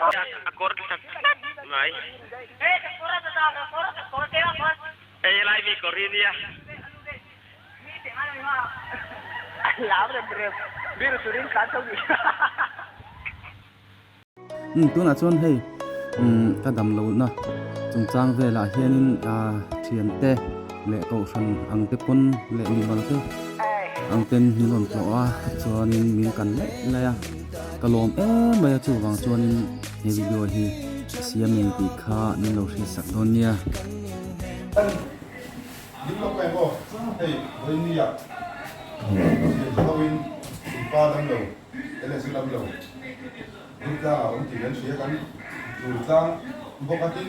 A kawr tha tlat mai. Hei helai mi kawr hi nia. Umm tunah chuan hei umm ka dam lohna chungchang velah hianin ah thiante leh kohhran ang te pawn leh mimal te ang ten min rawn tlawh a chuanin min kan laih laih a ka lawm em mai a chuvang chuanin he video hi siam in tih kha min lo hriatsak dawn nia. Durtlang a awm tih kan hria kan Durtlang bawk a tin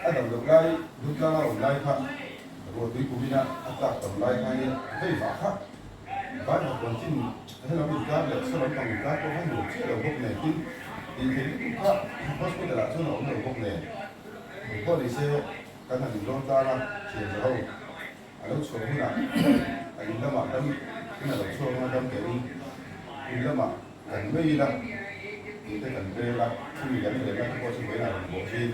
a dam loh lai Durtlang a awm lai kha ruahtui kumina a tlak tam lai kha hi vei vah kha vai vak rawn chin helam inkar leh saw lampang inkar pawh kha nuam chiah lo bawk nen tin tih theih lutuk kha hospital ah chuan a awm lo bawk nen engpawh ni se kan han inrawn tlang a thian za ho a lo chhuah hunah a in lamah dam in a lo chhuak anga dam tein in lamah Kan mai ila tih te kan rel a, chumi kan rel na te pawh chu vawiinah rawn bawh zui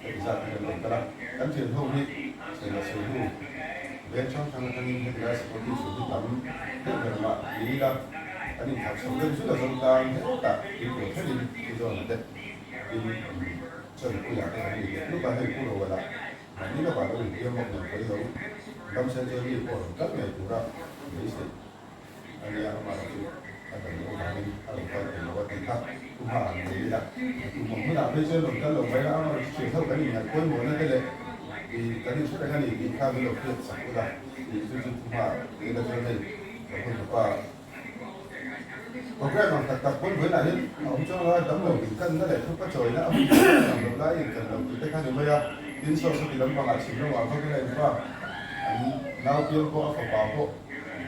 heti zat hi kan rawn kal a. Kan thian ho hi chhei leh chhei hnu veng hrang hrang atangin heti lai security chhun hi tam deuh ber mah ni ila kan inthap chho deuh zut a zo tlang hetah tuipui thlengin chu zawn te tin chawnpuiah te kan ni leh tluk a, hei Pu Rowala mahni lawkah lo intiam bawk nen pawi lo damsen chuan mi pawh rawn kal ngei tura beisei. A nia, amah chu a dam loh avangin a rawn kal thei lo a tih kha kum hma ah nei ila. Kum ang hunah phei chuan rawn kal lo mai la, amah chu thian ho kan inngaih pawimawhna te leh ih kan inhre reng a ni tih kha min lo hriat sak ula tih chu chu thu hma nei ila chuan hei ka hun hmapa program ang tak tak pawn vawiinah hian a awm chuang lo a, dam lo inkanna leh thupa chawina a hun dam loh lai inkan lo tih te kha ni mai a, tin saw sawti lampangah chhim lamah vak ila inpa an nau piang pawh a fapa pawh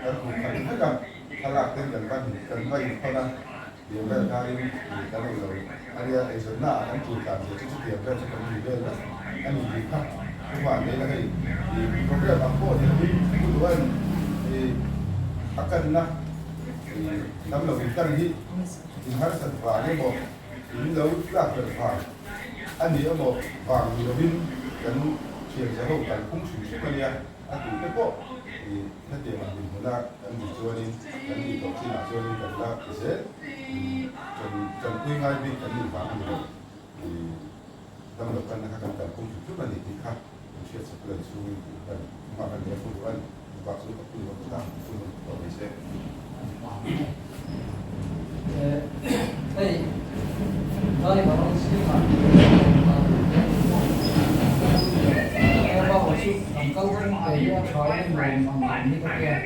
Kan hmuh khat vek a, thlalak ten kan va kan va inkhawn a, tiang vel khain ih kan ei lo a nia, eizawnna ah kan tul tlan zia chu chutiang vel chu kan ni vel vek a ni tih kha thuhma an nei la hei ih program ang pawh ni lovin thu duan ih a kanna ih damlo inkan hi in harsat vang emaw in lo tlak belh vang a ni emaw vang ni lovin kan thianza ho kan phung hrim hrim a nia. A tu te pawh i hetiang ang dinhmuna kan nih chuanin kan nih tawh chinah chuanin kan la ti zel kan tanpui ngai bik kan nih vang a ni lo. I damlo kanna kha kan kalphung hrim hrim a ni tih kha kan hriat chak lan chhungin tih kan hma kan nei a fu duh a ni. Chubak chu ka pui vak ta pu hnung tawh mai se. Hei driver awm zingah Eva chu kan kal phung ve hi a tha in nuam ang ang hi ka tia.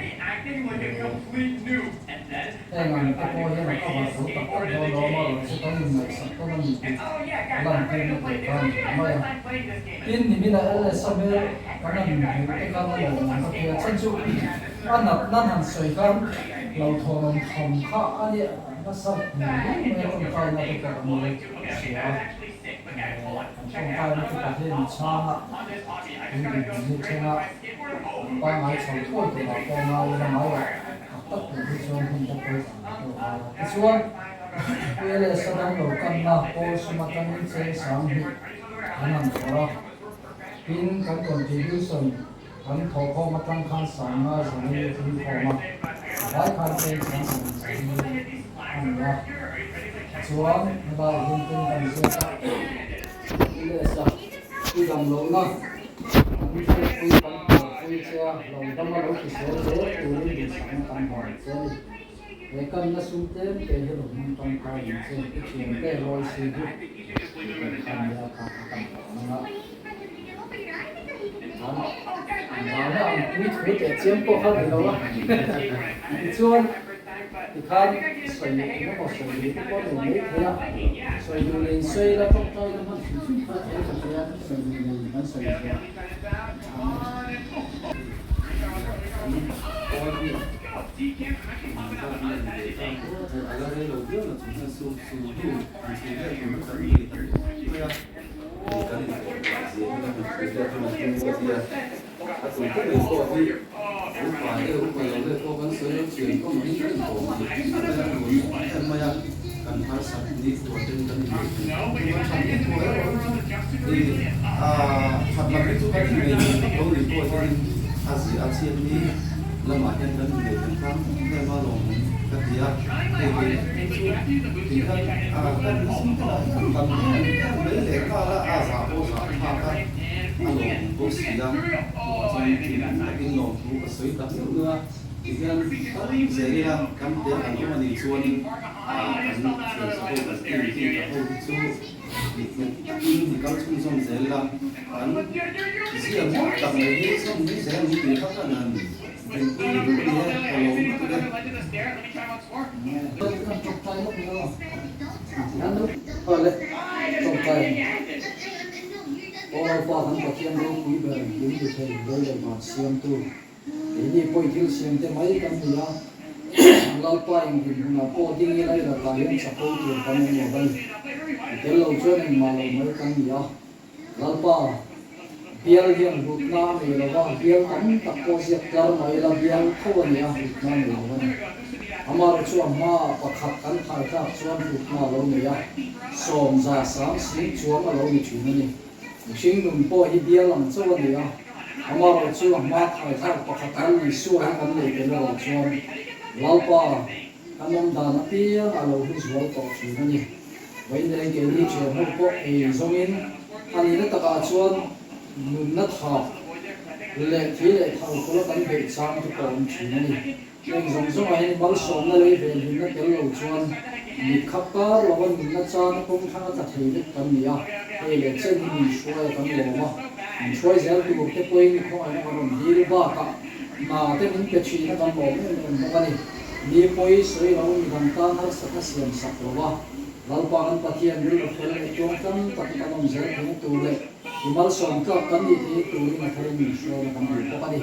Heng ang te pawh hian a cover zo tak tak dawn lo a, amaherawhchu kan inngaihsak tawn a ni tih lantir na tur kha a ni ve mai a. Tin, nimina LS a hmel kan han hmuh te khan a lawm ang ka tia. Chhan chu a nat nan han sawi khan hlauhthawnawm tham kha a ni nasa hmel viau mai a, tawngtaina te pawh an lo hria a. An tawngtaina te Pathian in chhang a, tun dinhmun hi thleng a, an pangngai chho thuai turah pawh ngai ila ngai lah tak tak tur hi chuan hun te pawi tak ang deuh ngai a. Tichuan, PLS a damlo kanna pawl sum atangin cheng sang hnih kan han thawh a, tin kan contribution kan thawhkhawm atang khan sanga zali a tling khawm a, vai khan cheng sang sawm zali a ni a. Tichuan, helai hian tin kan ziak a, PLS a i damlohna kan hriatpui kan tuarpui che a, lo dama lo hrisel zel turin duhsakna kan hlan che a ni. He kanna sum tlem te hi rawn hmang tangkai in che i thian te lawi si hi tih kan khan nia kha a kan tawh nang a. Vana ang pui thu teh chiam pawh kha ni lo a. Tichuan tikhan sawi eng emaw sawi duh te pawh nei mai thei a, sawi duh nei sawi la tawngtai na hman hrim hrim kha thei ka tia sawi duh nei kan sawi zawh a. Upa e upa lo leh pawh kan sawi lo chian kawm ang in kan inkawm tih a mai a nuam em em mai a, kan harsat ni khua ten kan inneih thei tawh a that ni khua erawh hi chu i a that lam hi chu kan innei thei vak lo ni pawh hian a zia a chhiat ni lamah hian kan innei thei tlang em em a lawmawm ka ti a, hei kei phei chu ti khan a kan hming te lah hian tam em em mai leh nghal a, a zah pawh zah thlak a. A lawmawm bawk si a, chuvang chuan thinlung takin lawmthu ka sawi tak meuh meuh a, tihian kal zel ila kan tel kan awm a nih chuanin kan thian sa ho kan team team ta ho hi chu nghet takin hi kal chhunzawm zel ila kan zia mawi tak mai hi chhawm nui zel ang tih kha ka nan dinpui duh a ni e, ka lawm lutuk e. Aw Lalpa kan Pathian ropui ber min ti thei lei leh van siamtu, keini pawi thil siamte mai kan ni a, Lalpa engtin hunah pawh ding ila i lakah hian chapo tur kan awm lo a ni. I tel lo chuan engmah lo mai kan ni a, Lalpa bial hian hlutna a nei lo va, bial tam tak pawh ziak tlar mai ila bial tho a ni a, hlutna a nei lo a ni. Amaherawhchu a hmaah pakhat kan thaithlak chuan hlutna a lo nei a. 100 sang sing chuang a lo ni thin a ni. Mihring nun pawh hi bial ang chauh a ni a, amaherawh chu a hma thaithlak pakhat Lal Isua hi kan nei tel erawh chuan Lalpa kan awm dan apiang a lo hlu zual tawh thin a ni. Vawiin keini thian ho pawh ei zawngin a nihna takah chuan nunna tha leh thi leh thau kawla kan beih chang te pawh a awm thin a ni. Heng zawng zawngah hian malsawmna lei vel hlimna tel lo chuan mit khap kar lova nunna chana kawng thlang a tla thei vek kan ni a, hei leh chen hi min hruai a kan lawm a, min hruai zel tur te pawhin mi khawngaihna kan rawn dil bakah hna te min pe thin a kan lawm em em bawk a ni. Mi pawi sawi lo midang tan harsatna siam sak lo a, Lalpa kan Pathian rilru fel leh tuang tlang tak kan awm zel theihna tur leh i malsawm tlak kan nih theihna turin a tharin min hruaina kan duh bawk a ni.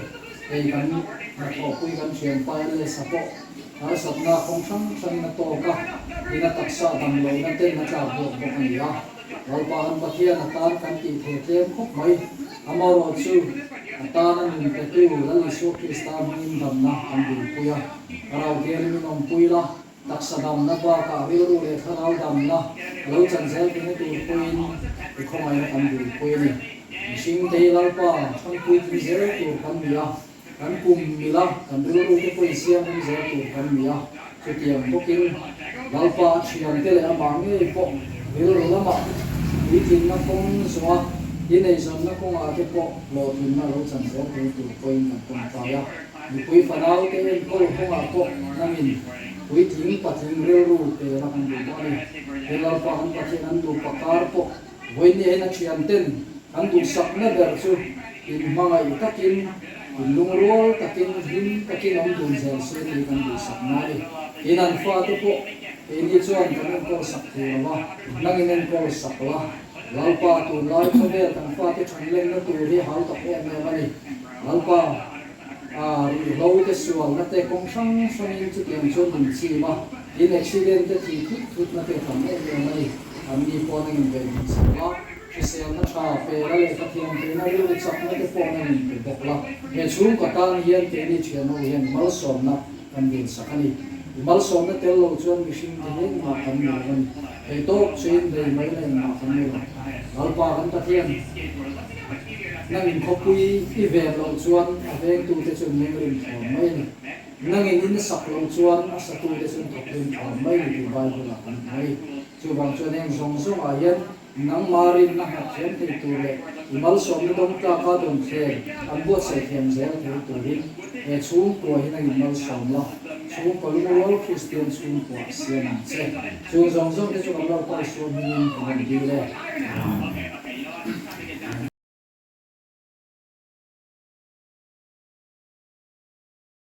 Hei kan hnathawhpui kan thianpa Ellesa pawh harsatna kawng hrang hrangin a tawk a, ina taksa damlohna ten a tlak bawk bawk a ni a. Lalpa kan Pathian a tan kan tih thei tlem khawp mai. Amaherawh chu a tan a nun petu Lal Isua Krista hmingin damna kan dilpui a. Rau dialin min awmpui la, taksa damna bakah rilru leh thlarau damna a lo chan zel theihna tur pawhin i khawngaihna kan dilpui a ni. Mihring te hi Lalpa thangpui tling zel tur kan ni a, kan kum mila kan rilru te pawhin siam awm zel tur kan ni a, chutiang bawkin Lalpa a thiante leh amah ngei pawh rilru lamah puitlinna kawng zawha ineizawnna kawngah te pawh hlawhtlinna lo chan zel thei tur pawhin kan tawngtai a. Mipui fanau te enkawl kawngah pawh nangin puitling patling rilru pe la kan duh bawk a ni. He Lalpa kan Pathian an duh pakar pawh vawiin hian a thian ten kan duhsakna ber chu in hmangaih takin, in lungrual takin, hlim takin awm dun zel se tih kan duhsakna a ni. Tin an fate pawh keini chuan kan enkawl sak thei lo a, nangin enkawl sak la. Lalpa tunlai khawvel kan fate thanlenna tur hi hau tak em em a ni. Lalpa. A ruihhlo te sualna te kawng hrang hrangin chutiang chuan min chim a, tin accident te thi thut thutna te tam em em a ni. An ni pawh nangin ve min chim a, hriselna tha pela leh Pathian tuina rilru chakna te pawh nangin pe bawk la. He chhungkaw tan hian keini thianho hian malsawmna kan dilsak a ni. I malsawmna tel lo chuan mihring te hi engmah kan ni lo a ni. Thei tawk chuin bei mai la engmah kan ni lo. Lalpa kan Pathian, nangin khawpui i ven loh chuan a vengtute chu mengrim thawn mai a ni. Nangin in sak loh chuan a satute chu thawkrim thawn mai a ni tih Bible-ah kan hmu a ni. Chuvang chuan heng zawng zawngah hian Nangmah rinna nghat thiam thei tur leh i malsawmna dawng tlaka dawn thleng an buatsaih thiam zel thei turin he chhungkua hi nangin malsawm la, chhungkaw lungrual Kristian chhungkua a siam ang che. Chung zawng zawng te chu kan lo kalsual hmingin kan rawn dil e. Amen.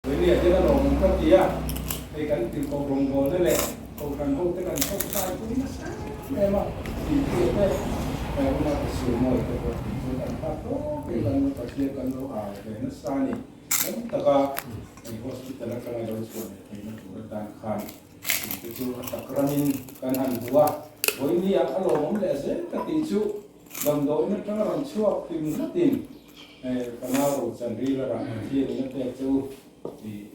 Venia hian a lawmawm ka ti a, hei kan tirhkoh rawngbawlna leh kohhran ho te kan thawk zai pui nasa em em a, tihpui te he huna ka siam mawi te pawh tih chu kan phak tawk in kan lo Pathian kan lo au ve nasa a ni. Tam taka hei hospital atanga lo chhuah leh theihna tur atan khan tih te chu a tak ramin kan han hmu a, vawiin ah a lawmawm leh zel ka tih chu damdawiin atanga rawn chhuak hlim hlutin. Fanau ro chan ril a rah Pathian in a pek che u tih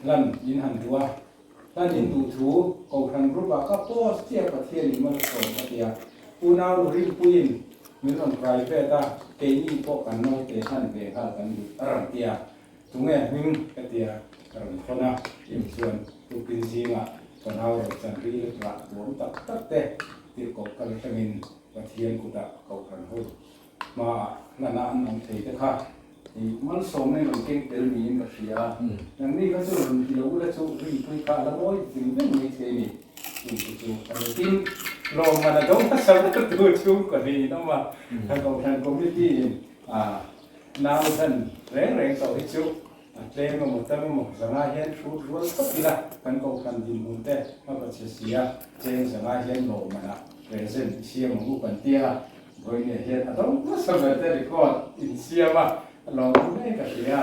hlan in han duh a, hlan in duh thu Kohhran group ah ka post chiah Pathian in mal a sawm ka ti a, unau nu rinpuiin min rawn private a, keini pawh kan naute hlan ve nghal kan duh a rawn ti a, tunge hming ka ti a, ka rawn thawn a, tim chuan tukin zingah fanau ro chan ril rah duam tak tak te tirhkoh kal atangin Pathian kutah Kohhran ho Hmaah hlana an awm thei te kha i malsawmna in rawn keng tel niin ka hria a, nangni kha chu rawn ti lo ula chu rinpui kha a la ngawi veng veng mai thei a ni. Chung te chu a ni. Tin, lawmman a do hmasa ber tu chhungkaw niin awm a, Kohhran Committee in nau hlan reng reng tawh hi chu a tlem emaw tam emaw zanga hian hrut rual phawt ila kan Kohhran dinhmun te a va che si a, cheng zanga hian lawmman ah present i siam ang u kan tia. Vawinia hian a dawng hmasa ber te record in siam a, a lawmawm hle ka hria.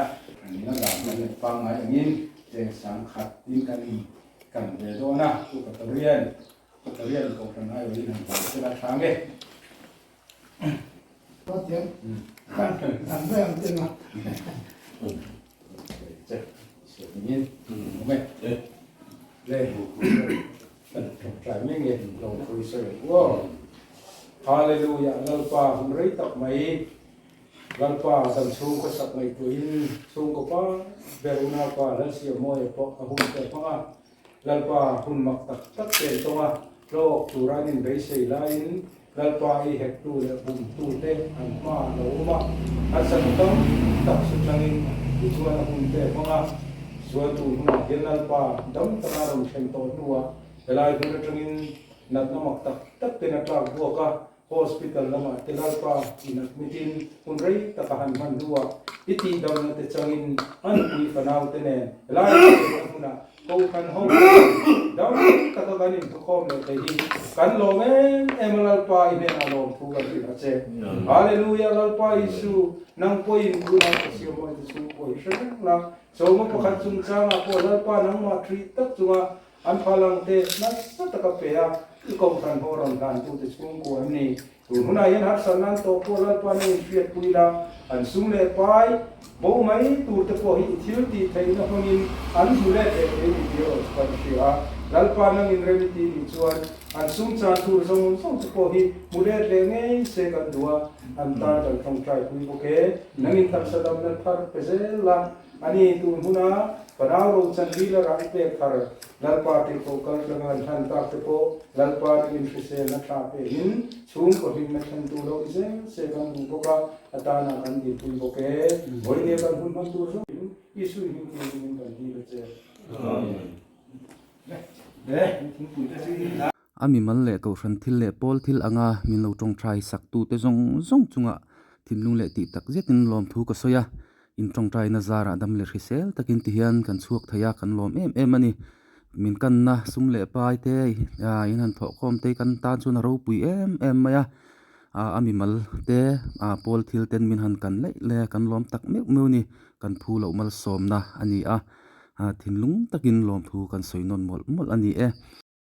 Nina dan kan leh pangngai angin cheng sang khat tin kan in kan ve dawn a, Pu Katorian, Katorian Kohhran aiawhin han hmu sela tha nge. Hallelujah Lalpa hun rei tak mai Lalpa zan chhung khawsak ngaihtuahin chhungkaw pa ber unaupa Lalsiamawia pawh a hun te hmang a Lalpa hun mak tak tak pen tawng a hlawk tura an inbeisei laiin Lalpa i hektu leh bumtute an hma a lo awm a, an sanu tam tak chu changin tichuan a hun te hmang a, chuan tun hunah hian Lalpa dam taka rawn thlen tawh hnuah helai hmun atangin natna mak tak tak ten a tlak buak a, Hospital lamah te Lalpa in admit in hun rei tak a han hman hnuah i tihdamna te changin a nupui fanau te nen helai hmun hmunah Kohhran ho chuan dam taka kan intukhawm leh thei hi kan lawm em em a, Lalpa i hnenah lawmthu kan hrilh a che. Hallelujah Lalpa Isu, nang pawhin unau ka siam mawi te chhungkua hi hre reng la, chawma pakhat chungchangah pawh Lalpa nangmah ṭih tak chunga an phalang te nasa taka pe a, i kohhran ho rawn hlantute chhungkua an ni. Tun hunah hian harsatna an tawh pawh Lalpa nangin hriatpui la, an sum leh pai bo mai tur te pawh hi i thil tih theihna hmangin an hmu let leh thei ni tih erawh chu kan hria a. Lalpa nangin rem i tih nih chuan an sum chan tur zawng zawng te pawh hi hmu let leh ngei se kan duh a, an tan kan tawngtai pui bawk e. Nangin taksa damna thar pe zel la. A ni, tun huna Panau ro chan lila rah i pek thar, Lalpa tirhkoh kal tlanga an hlan tak te pawh Lalpa ringin hriselna tha pehin chhungkaw hlimna thlentu lo i zel se kan duh bawk a, a tanah kan dinpui bawk e. Vawinia kan hun hman tur zawngin Isui hming tiin kan dil a che. Amen. A mimal leh kohhran thil leh pawl thil anga min lo tawngtai sak tute zawng zawng chungah thinlung leh tih tak zetin lawmthu ka sawi a, in tawngtaina zarah dam leh hrisel takin ti hian kan chhuak thei a, kan lawm em em a ni. Min kanna sum leh pai te ah in han thawh khawm te hi kan tan chuan a ropui em em mai a, ah a mimal te ah pawl thil ten min han kan laih laih a, kan lawm tak meuh meuh a ni, kan phu loh malsawmna a ni a, ah thinlung takin lawmthu kan sawi nawn mawlh mawlh a ni e.